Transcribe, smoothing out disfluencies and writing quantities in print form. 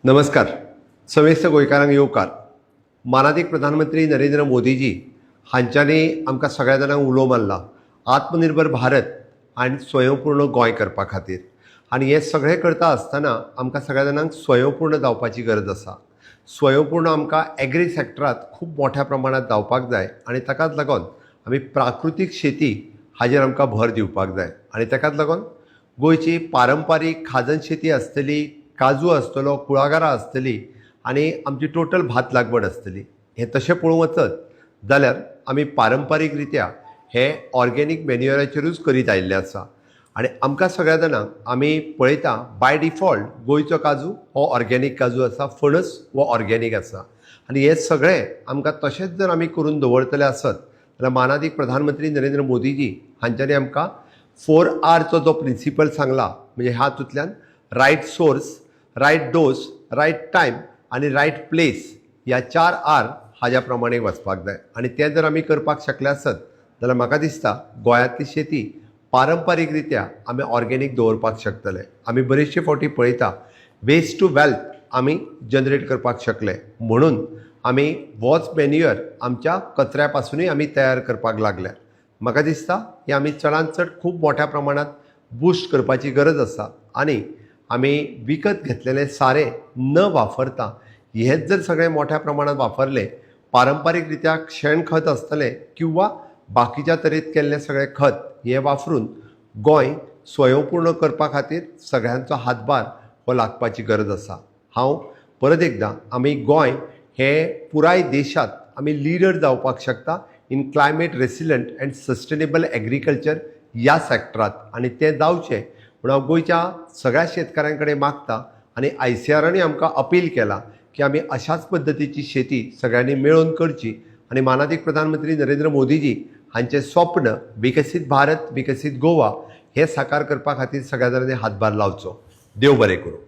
नमस्कार. समेस्त गोंयकारांक येवकार. मानादीक प्रधानमंत्री नरेंद्र मोदीजी हांच्यांनी आमकां सगळ्या जाणांक उलो मारला आत्मनिर्भर भारत आनी स्वयंपूर्ण गोंय करपा खातीर. आनी हें सगळें करता आसतना आमकां सगळ्या जाणांक स्वयंपूर्ण जावपाची गरज आसा. स्वयंपूर्ण आमकां एग्री सॅक्टरांत खूब मोठ्या प्रमाणांत जावपाक जाय आनी ताकाच लागून आमी प्राकृतीक शेती हाजेर आमकां भर दिवपाक जाय. आनी ताकाच लागून गोंयची पारंपारीक खाजन शेती आसतली, काजू आसतलो, कुळागरां आसतली आनी आमची टोटल भात लागवड आसतली. हें तशें पळोवंक वचत जाल्यार आमी पारंपारीक रित्या हे ऑर्गेनीक मेन्युअराचेरूच करीत आयिल्ले आसा. आनी आमकां सगळ्या जाणांक आमी पळयता, बाय डिफॉल्ट गोंयचो काजू हो ऑर्गेनीक काजू आसा, फणस हो ऑर्गेनीक आसा. आनी हें सगळें आमकां तशेंच जर आमी करून दवरतले आसत जाल्यार मानादीक प्रधानमंत्री नरेंद्र मोदीजी हांच्यांनी आमकां फोर आरचो जो प्रिंसिपल सांगला, म्हणजे हातूंतल्यान right source, right dose, right time आनी रायट प्लेस, ह्या चार आर हाज्या प्रमाणे वचपाक जाय. आनी तें जर आमी करपाक शकले आसत जाल्यार म्हाका दिसता गोंयांतली शेती पारंपारीक रित्या आमी ऑर्गेनीक दवरपाक शकतले. आमी बरेचशे फावटी पळयता, वेस्ट टू वेल्थ आमी जनरेट करपाक शकले म्हणून आमी वॉच मॅन्युअर आमच्या कचऱ्या पासुनूय आमी तयार करपाक लागल्या. म्हाका दिसता हें आमी चडांत चड खूब मोठ्या प्रमाणांत बुस्ट करपाची गरज आसा. आनी आमी विकत घेतलेलें सारें न वापरता हेंच जर सगळें मोठ्या प्रमाणांत वापरलें, पारंपारीक रित्या शेण खत आसतलें किंवा बाकीच्या तरेन केल्लें सगळें खत, हें वापरून गोंय स्वयंपूर्ण करपा खातीर सगळ्यांचो हातभार हो लागपाची गरज आसा. हांव परत एकदां, आमी गोंय हें पुराय देशांत आमी लिडर जावपाक शकता in climate resilient and sustainable agriculture ह्या सॅक्टरांत. आनी तें जावचें म्हूण हांव गोंयच्या सगळ्या शेतकाऱ्यां कडेन मागता. आनी आयसीआरानूय आमकां अपील केलां की आमी अशाच पद्दतीची शेती सगळ्यांनी मेळून करची आनी मानादीक प्रधानमंत्री नरेंद्र मोदीजी हांचें स्वप्न विकसीत भारत, विकसीत गोवा हें साकार करपा खातीर सगळ्या जाणांनी हातभार लावचो. देव बरें करूं.